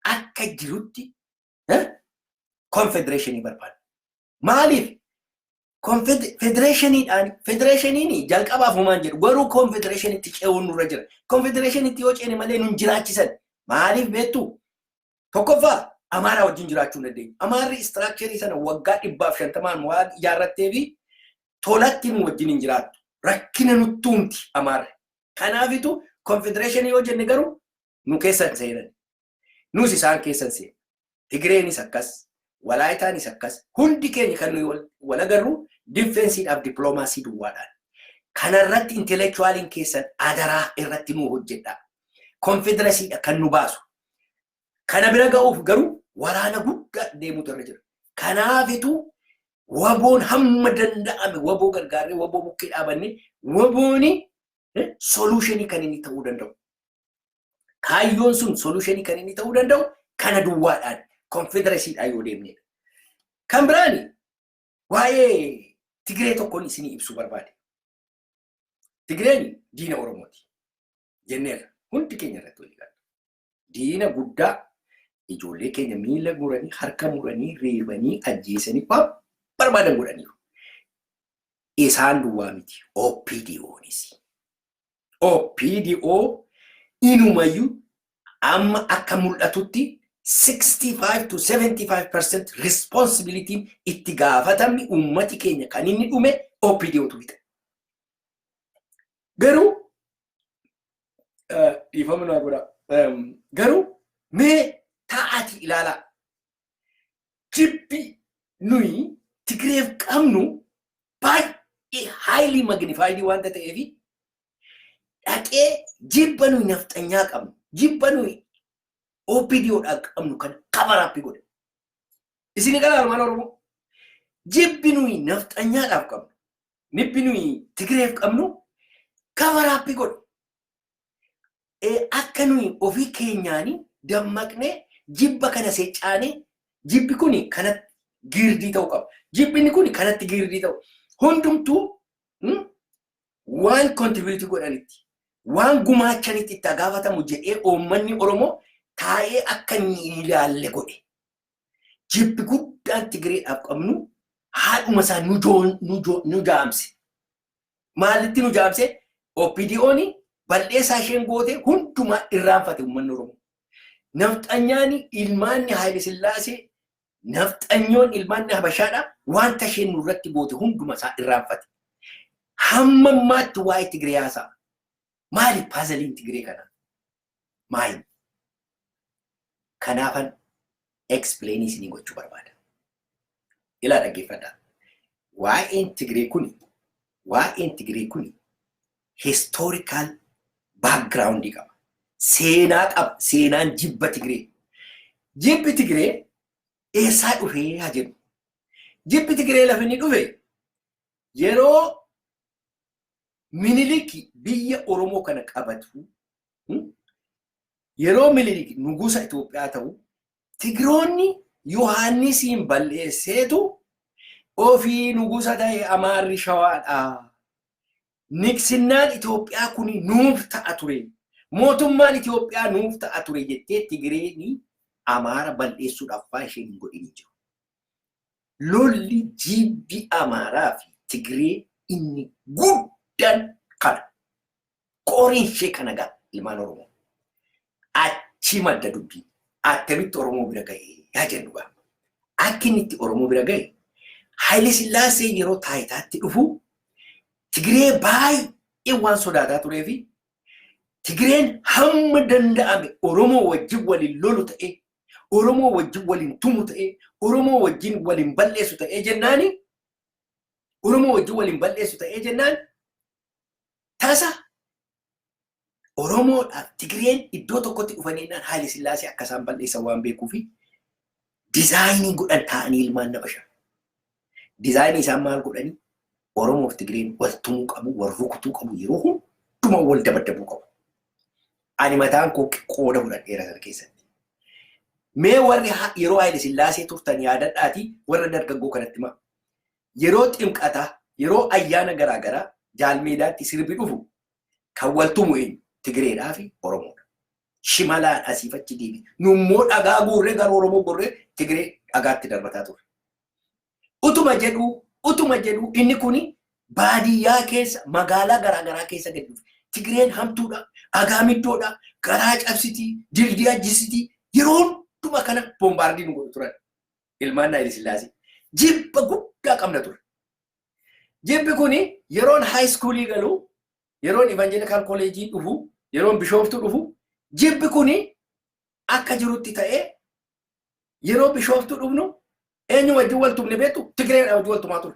akka jirutti confederationii barbaanna. Maaliif? Federationiidhaan, federationiin jalqabaaf homaan jedhu, garuu confederationitti ce'uun nurra jira. Confederationitti yoo ceene malee nun jiraachisan. Maaliif beektu? Tokkoffaa, Amaaraa wajjin jiraachuu hin dandeenyu. Amaarri structureii sana waggaa 150n waan ijaarrattee fi tolatti nu wajjin hin jiraattu. Rakkina nutti uumti Amaarri. Kanaafitu confederationii yoo jenne garuu nu keessa hin seenan. Nus isaan keessa hin seenan. Tigireenis akkas, Walaayitaanis akkas. Hundi keenya kan nuyi wal agarru defenseiidhaaf dippiloomaasii duwwaadhaan. Kanarratti intellectualiin keessan adaraa irratti nu hojjedha. Confederacydha kan nu baasu. Kana bira ga'uuf garuu waraana guddaa deemuutu irra jira. Kanaafitu WBOn hamma danda'ame WBO gargaarree, WBO bukkee dhaabanne, WBOni solutionii kan inni ta'uu danda'u. Kaayyoon sun solutionii kan inni ta'uu danda'u kana duwwaadhaan, confederacydhaan yoo deemnedha. Kan biraani waa'ee Tigree tokkoon isinii ibsuu barbaade. Tigreen diina Oromooti jenneerra, hundi keenya irratti walii galla. Diina guddaa, ijoollee keenya miila muranii, harka muranii, reebanii, ajjeesanii, waan barbaadan godhaniiru. Isaan duwwaa miti. OPDOnis. OPDO Inumayyuu amma akka mul'atutti 65 to 75% responsibility, itti gaafatamni uummati keenya kan inni dhume OPDOtu fixe. Garuu dhiifama naa godha. Garuu mee taa'atii ilaalaa. Jibbi nuyi Tigreef qabnu baay'ee highly magnified waanta ta'eef, dhaqee jibba nuyi nafxanyaa qabnu, jibba nuyi OPDOdhaan qabnu kan cover up godhe. Isin kana armaan Oromoo. Jibbi nuyi nafxanyaadhaaf qabnu, jibbi nuyi Tigreef qabnu cover up godhe. Akka nuyi ofii keenyaanii dammaqnee jibba kana seecaanee, jibbi kuni kanatti giirdii ta'uu qaba. Jibbinni kun kanatti giirdii ta'u. Hundumtuu waan contribute godhanitti, waan gumaachanitti itti gaafatamu jedhee uummanni Oromoo taa'ee akka inni hin ilaalle godhe. Jibbi guddaan Tigireedhaaf qabnu haadhuma isaa nu jaamse. Maalitti nu jaamse? OPDO'n bal'eessaa isheen goote hundumaa irraanfate uummanni Oromoo. Nafxanyaan ilmaanni Haayile Sillaasee, nafxanyoon ilmaanni Habashaadha, wanta isheen nurratti goote hunduma isaa irraanfate. Hamma ammaatti waa'ee Tigree haasa'a. Maali puzzleiin Tigree kanaa? Maali? Kanaafan explain isinii gochuu barbaada. Ilaa, dhaggeeffadhaa. Waa'een Tigree kuni historical background qaba. Seenaa qaba. Seenaan jibba Tigree. Jibbi Tigree eessaa dhufee haa jennu. Jibbi Tigree lafa inni dhufe, yeroo Minilik biyya Oromoo kana qabatu, yeroo Minilik nugusa Itoophiyaa ta'u, Tigiroonni Yohaannisiin balleesseetu ofii nugusa ta'e. Amaarri Shawaadha. Niksinnaan Itoophiyaa kun nuuf ta'a ture. Mootummaan Itoophiyaa nuuf ta'a ture jettee Tigireen Amaara balleessuudhaaf faa isheen hin godhin jiru. Lolli jibbi Amaaraa fi Tigiree inni guddaan kana. Qoriin ishee kana ga'a, ilmaan Oromoo. Achi madda dubbii. Attamitti Oromoo bira ga'e yaa jennu ga'a. Akka inni itti Oromoo bira ga'e, Haayile Sillaasee yeroo taayitaatti dhufu Tigiree baay'ee waan sodaataa turee fi Tigireen hamma danda'ame Oromoo wajjin waliin lolu ta'ee, Oromoo wajjin waliin tumu ta'ee, Oromoo wajjin waliin balleessu ta'ee jennaani, Oromoo wajjin waliin balleessu ta'ee jennaan, tasa Oromoodhaaf Tigireen iddoo tokkotti dhufanii jennaan, Haayile Sillaasee akka isaan balleessan waan beekuu fi design godhan ta'anii ilmaan Habashaa. Design isaan maal godhanii? Oromoof Tigireen wal tumuu qabu, wal rukutuu qabu, yeroo hundumaa wal dabaddabuu qabu. Ani mataan koo qooda fudhadheera sana keessatti. Mee warri yeroo Haayile Sillaasee turtan yaadadhaatii warra dargaggoo kanatti himaa. Yeroo ximqataa, yeroo ayyaana garaagaraa jaalmeedaatti sirbi dhufu kan wal tumu eenyu? Tigireedhaa fi Oromoodha. Shimalaan asiif achi deebi. Nummoo dhagaa guurree gara Oromoo gorree Tigiree dhagaatti darbataa ture. Utuma jedhuu inni kuni baadiyyaa keessa, magaalaa garaagaraa keessa gadi dhufe. Tigireen hamtuudha, agaamiddoodha, garaa cabsitii, dildii ajjisitii, yeroo hunduma kana bombard nu godhu turan. Ilmaan Haayile Sillaasee. Jibba guddaa qabna ture. Jibbi kuni yeroon high school galu, yeroon Evangelical College dhufu, yeroon Bishooftuu dhufu, jibbi kuni akka jirutti ta'ee, yeroo Bishooftuu dhufnu eenyu wajjin wal tumne beektu? Tigireedha wajjin wal tumaa ture.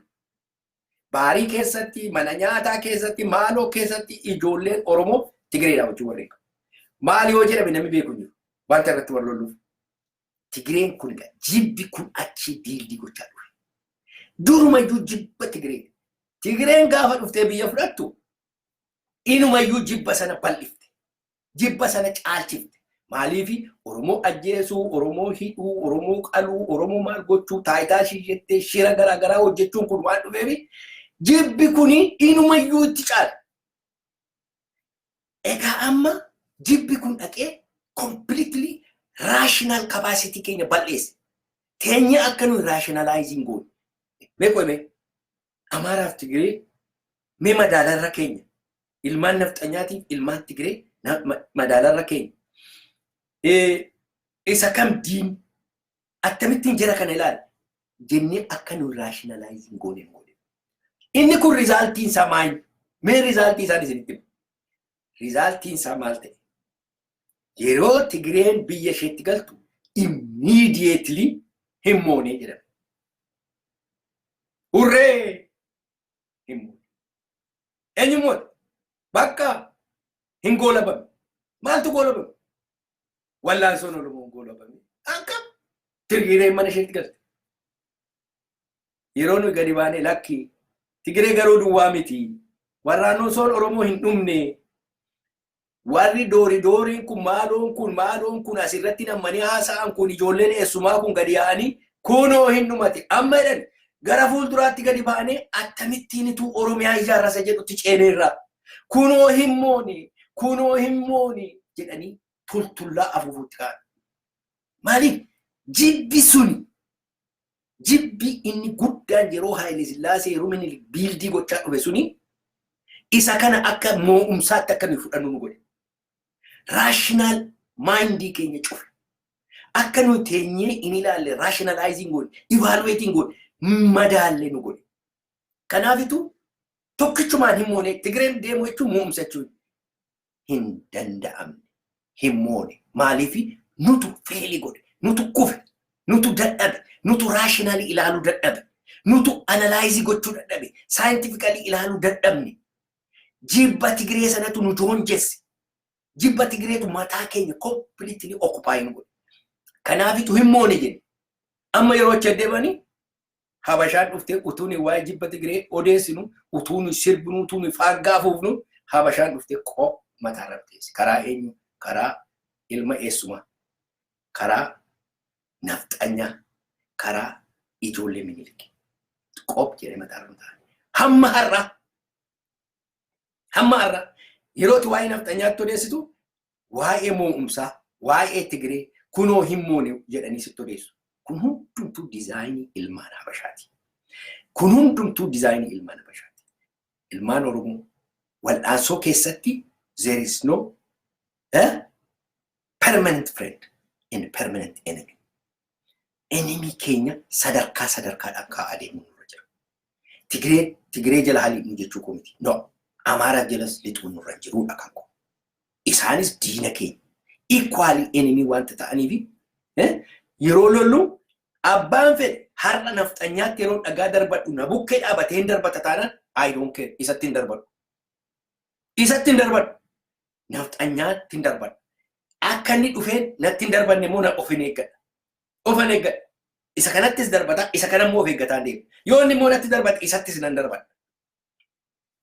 Baarii keessatti, mana nyaataa keessatti, maaloo keessatti ijoolleen Oromoo Tigireedha wajjin wal reeqa. Maali yoo jedhame namni beeku hin jiru. Wanta irratti wal lolluuf. Tigireen kun egaa jibbi kun achii build gochaa dhufe. Durumayyuu jibba Tigiree. Tigireen gaafa dhuftee biyya fudhattu inumayyuu jibba sana bal'ifte. Jibba sana caalchifte. Maaliifi Oromoo ajjeesuu, Oromoo hidhuu, Oromoo qaluu, Oromoo maal gochuu, taayitaa ishii jettee shira garaagaraa hojjechuun kun waan dhufeefi jibbi kuni inumayyuu itti caala. Egaa amma jibbi kun dhaqee completely rational capacity keenya bal'eesse. Teenya akka nuyi rationalizing goone. Mee qo'ime Amaaraaf Tigiree mee madaalarra keenya, ilmaan nafxanyaatiif ilmaan Tigiree Madaalarra keenya. Isa kam diin akkamittiin jara kana ilaala jennee akka nu rationalize goone godhe. Inni kun resultiin isaa maali? Mee resultii isaan isinitti hima. Resultiin isaa maal ta'e? Yeroo Tigireen biyya isheetti galtu immediately hin moonee jedhama. Hurree! Hin moone. Eenyu moote? Bakka hin goolabame. Maaltu goolabame? Wallaansoon Oromoo goolabame. Akka Tigireen mana isheetti galte. Yeroo nuyi gadi baanee, lakki, Tigiree garuu duwwaa miti. Warraansoon Oromoo hin dhumne. Warri doori dooriin kun, maaloon kun, maaloon kun asirratti nammanii haasa'an kun, ijoolleen eessumaa kun gadi yaa'anii kunoo hin dhumate. Amma jedhan gara fuulduraatti gadi baanee akkamittiinitu Oromiyaa ijaarrasa jedhutti ceeneerra. Kunoo hin moone, kunoo hin moone jedhanii tultullaa afuufuutti ka'an. Maaliif? Jibbi suni, jibbi inni guddaan yeroo Haayile Sillaasee, yeroo inni build gochaa dhufe suni, isa kana akka moo'umsaatti akka nuyi fudhannu nu godhe. Rational mindii keenya cufe. Akka nuyi teenyee hin ilaalle, rationalizing goone, evaluating goone, madaallee nu godhe. Kanaafitu tokkichumaan hin moone. Tigireen deemu jechuun mo'umsa jechuun hin danda'amne. Hin moone. Maaliif? Nutu fail godhe, nutu kufe, nutu dadhabe, nutu rationally ilaaluu dadhabe, nutu analyze gochuu dadhabe, scientifically ilaaluu dadhabne. Jibba Tigiree sanatu nu joonjesse. Jibba Tigireetu mataa keenya completely occupy nu godhe. Kanaafitu hin moone jenne. Amma yeroo achi deemanii Habashaan dhuftee, utuu nuyi waa'ee jibba Tigiree odeessinu, utuu nuyi sirbinu, utuu nuyi faaggaa afuufnu, Habashaan dhuftee qoo mataa rabteessi. Karaa eenyu? Karaa ilma eessumaa. Karaa nafxanyaa. Karaa ijoollee Minilik. Qop jedhee mataa rabtaa. Hamma har'aa. Hamma har'aa. Yeroo waa'ee nafxanyaatti odeessitu, waa'ee moo'umsaa, waa'ee Tigiree kunoo hin moone jedhanii sitti odeessu. Kun hundumtuu designii ilmaan Habashaati. Kun hundumtuu designii ilmaan Habashaati. Ilmaan Oromoo, wal'aansoo keessatti there is no permanent friend and permanent enemy. Enemy keenya sadarkaa sadarkaadhaan kaa'aa deemuu nurra jira. Tigiree jala haliidhu jechuu koo miti. No. Amaaraa jalas lixuun nurra jirudha kan koo. Isaanis diina keenya. Equally enemy wanta ta'aniifi yeroo lollu, abbaan fedhe har'a nafxanyaatti yeroo dhagaa darbadhu na bukkee dhaabatee hin darbata taanaan, I don't care, isatti hin darbadhu. Isatti hin darbadhu. Nafxanyaatti hin darbadhu. Akka inni dhufeen natti hin darbanne immoo na of hin eeggadha. Of hin eeggadha. Isa kanattis darbata, isa kana immoo of eeggataan deema. Yoo inni immoo natti darbate, isattis nan darbadha.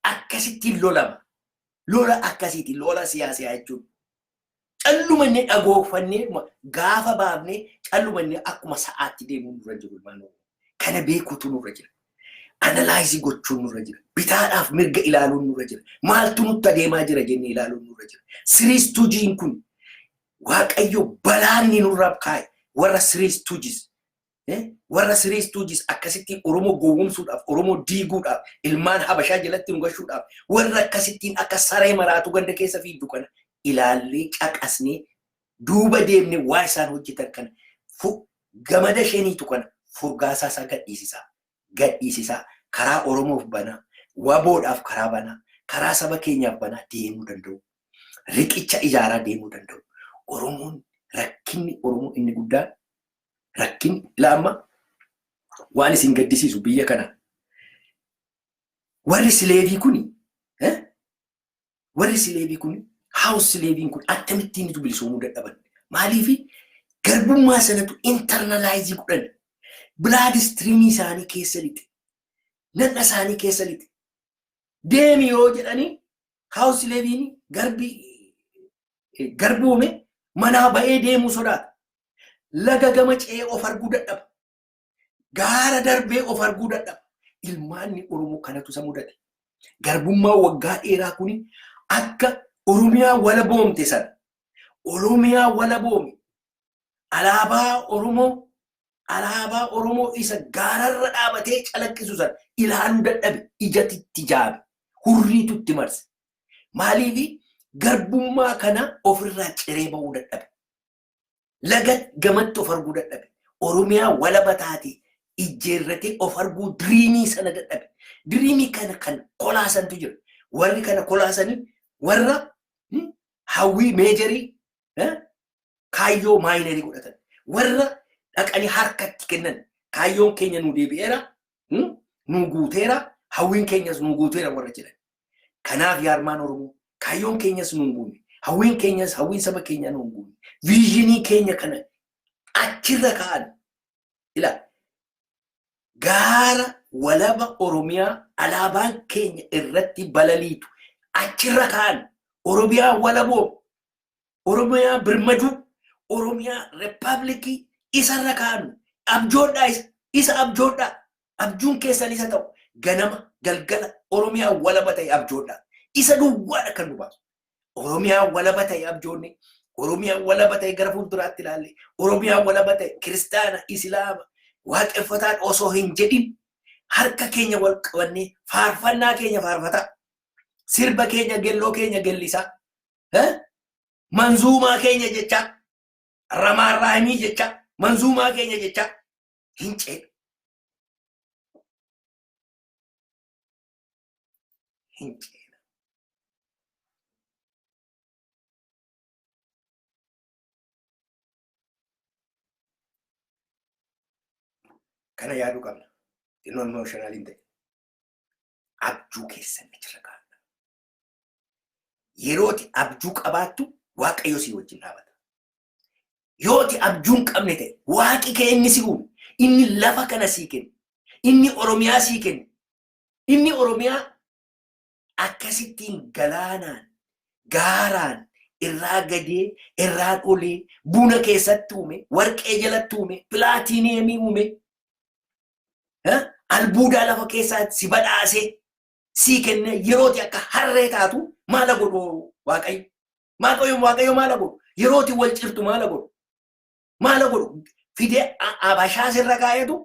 Akkasittiin lolama. Lola akkasiiti, lola siyaasaa jechuun. Callumannee dhagoofannee gaafa baafnee callumannee akkuma sa'aatti deemuun nurra jiru, ilmaan Oromoo. Kana beekuutu nurra jira. Analyze gochuun nurra jira. Bitaadhaaf mirga ilaaluun nurra jira. Maaltu nutti adeemaa jira jennee ilaaluun nurra jira. Three Stoogesiin kun, Waaqayyo balaanni nurraa kaa'e, warra Three Stooges. Warra Three Stooges akkasittiin Oromoo gowwomsuudhaaf, Oromoo diiguudhaaf, ilmaan Habashaa jalatti nu gashuudhaaf, warra akkasittiin akka saree maraatu ganda keessa fiigdu kana ilaallee, caqasnee, duuba deemnee waa isaan hojjetan kana, gamada sheniitu kana furgaasaa isaa gadhiisisaa. Gadhiisisaa, karaa Oromoof banaa, waboodhaaf karaa banaa, karaa saba keenyaaf banaa deemuu danda'u. Riqicha ijaaraa deemuu danda'u. Oromoon, rakkinni Oromoo inni guddaan, rakkin laamma waan isin gaddisiisu, biyya kana warri slaveii kuni, warri slaveii kun, house slaveiin kun akkamittiin itu bilisoomuu dadhaban? Maaliifi? Garbummaa sanatu internalize godhan, blood streamii isaanii keessa lixe, nadha isaanii keessa lixe. Deemi yoo jedhanii, house slaveiin garbi garboome manaa ba'ee deemuu sodaata. Laga gama ce'ee of arguu dadhaba. Gaara darbee of arguu dadhaba. Ilmaanni Oromoo kanatu isa mudate. Garbummaa waggaa dheeraa kuni akka Oromiyaa wala boomte sana. Oromiyaa wala boome. Alaabaa Oromoo, alaabaa Oromoo isa gaararra dhaabatee calaqqisu sana ilaaluu dadhabe, ijatti jaabe. Hurriitu itti marse. Maaliifi? Garbummaa kana ofirraa ciree ba'uu dadhabe. Laga gamatti of arguu dadhabe. Oromiyaa walaba taate ijjeerratee of arguu dreamii sana dadhabe. Dreamii kana kan kolaasantu jira. Warri kana kolaasanii warra hawwii majorii kaayyoo minorii godhatan. Warra dhaqanii harkatti kennan, kaayyoon keenya nu deebi'eera, nu guuteera, hawwiin keenyas nu guuteera warra jedhan. Kanaaf yaa ilmaan Oromoo, kaayyoon keenyas nu guunne, hawwiin keenyas, hawwiin saba keenyaa nu guunne. Visionii keenya kana achirra kaa'an. Ila gaara walaba Oromiyaa alaabaan keenya irratti balaliitu achirra kaa'an. Oromiyaa walaboo, Oromiyaa birmaduu, Oromiyaa republicii isarra kaa'an. Abjoodhaa, isa abjoodhaa. Abjuun keessan isa ta'u, ganama galgala Oromiyaa walaba ta'e abjoodhaa. Isa duwwaadha kan nu baasu. Oromiyaa walaba ta'e abjoonne, Oromiyaa walaba ta'e gara fuulduraatti ilaalle, Oromiyaa walaba ta'e kiristaana, islaama, waaqeffataan osoo hin jedhin harka keenya wal qabannee faarfannaa keenya faarfataa, sirba keenya, gelloo keenya gellisaa, manzuumaa keenya jechaa, ramaarraahimii jechaa, manzuumaa keenya jechaa hin ceenu. Hin ceena. Kana yaaduu qabna. Xinnoo emotionaliin ta'e. Abjuu keessan achirra kaa'adha. Yerooti abjuu qabaattu Waaqayyo si wajjin dhaabata. Yooti abjuu hin qabne ta'e, waaqi kee inni si uume, inni lafa kana sii kenne, inni Oromiyaa sii kenne, inni Oromiyaa akkasittiin galaanaan, gaaraan, irraa gadee, irraan olee, buna keessatti uume, warqee jalatti uume, platinumii uume, albuudaa lafa keessaa si badhaasee sii kenne, yerooti akka harree taatu maala godhu Waaqayyo? Waaqayyo, Waaqayyo maala godhu? Yerooti wal cirtu maala godhu? Maala godhu? Fidee abashaa sirra kaa'eetu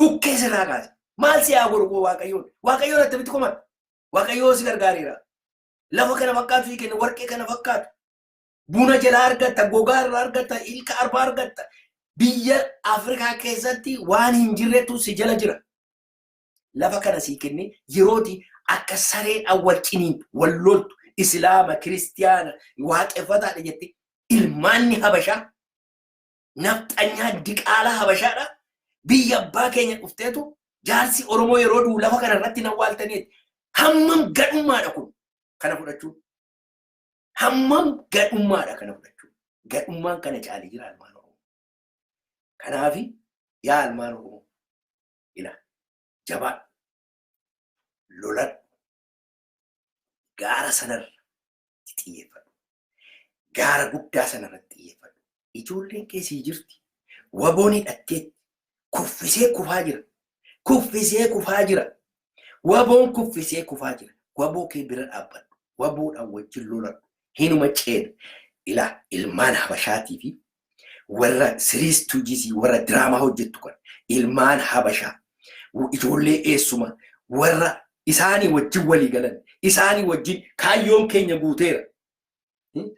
dhukkee sirraa kaase. Maal si haa godhu Waaqayyoon? Waaqayyoon attamitti komata? Waaqayyoo si gargaareera. Lafa kana fakkaatu sii kenne, warqee kana fakkaatu. Buna jalaa argatta, gogaa irraa argatta, ilka arbaa argatta. Biyya Afrikaa keessatti waan hin jirretu si jala jira. Lafa kana sii kenne, yerooti akka sareedhaan wal ciniintu, wal loltu, islaama, kiristiyaana, waaqeffataadha jette, ilmaanni Habashaa, nafxanyaa diqaalaa Habashaadha. Biyya abbaa keenya dhufteetu jaarsi Oromoo yeroo du'u lafa kana irratti nawwaaltaniiti. Hammam gadhummaadha kun kana fudhachuun. Hammam gadhummaadha kana fudhachuun. Gadhummaan kana caalee jira, ilmaan Oromoo? Kanaafi yaa ilmaan Oromoo, ila jabaadhu, loladhu, gaara sanarra xiyyeeffadhu. Gaara guddaa sanarratti xiyyeeffadhu. Ijoolleen keessii jirti. Waboon hidhatteetti. Kuffisee kufaa jira. Kuffisee kufaa jira. Waboon kuffisee kufaa jira. Waboo kee bira dhaabbadhu. Waboodhaan wajjin loladhu. Hinuma ceena. Ilaa, ilmaan Habashaatii fi warra Three Stoogesii, warra diraamaa hojjettu kan ilmaan Habashaa, ijoollee eessuma warra isaanii wajjin walii galan, isaanii wajjin kaayyoon keenya guuteera,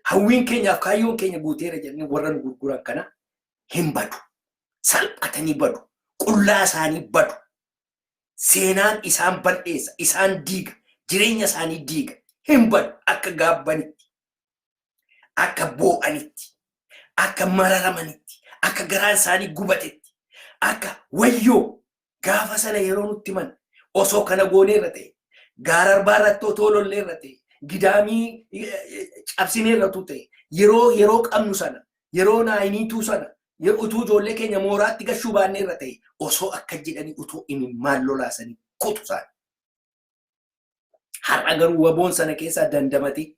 hawwiin keenyaaf kaayyoon keenya guuteera jedhanii warra nu gurguran kana hin badu. Salphatanii badu. Qullaa isaanii badu. Seenaan isaan bal'eessa, isaan diiga, jireenya isaanii diiga. Hin badu akka gaabbanitti, akka boo'anitti, akka mararamanitti, akka garaan isaanii gubatetti, akka wayyoo gaafa sana yeroo nutti himan osoo kana gooneerra ta'e, gaara arbaa irratti otoo lolleerra ta'e, gidaamii cabsineerra utuu ta'e, yeroo qabnu sana, yeroo naayiniituu sana, utuu ijoollee keenya mooraatti gashuu baanneerra ta'e, osoo akka jedhanii utuu imimmaan lolaasanii kutu isaan. Har'a garuu waboon sana keessaa dandamatee,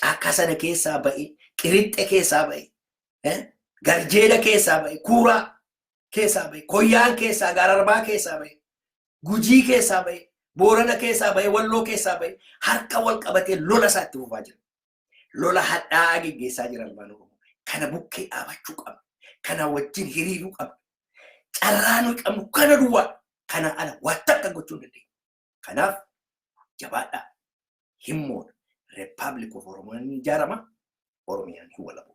caakkaa sana keessaa ba'ee, qirixxe keessaa ba'ee, garjeela keessaa ba'ee, kuuraa keessaa ba'ee, koyyaan keessaa, gaararbaa keessaa ba'ee, Gujii keessaa ba'ee, Boorana keessaa ba'ee, Walloo keessaa ba'ee, harka wal qabatee lola isaa itti fufaa jira. Lola hadhaa'aa geggeessaa jira ilmaan Oromoo. Kana bukkee dhaabachuu qabna. Kana wajjin hiriiruu qabna. Carraa nuyi qabnu kana duwwaa. Kana ala waan takka gochuu hin dandeenyu. Kanaaf jabaadhaa. Himmoodha. Republic of Oromoo ni ijaarama. Oromiyaan hin walaboomti.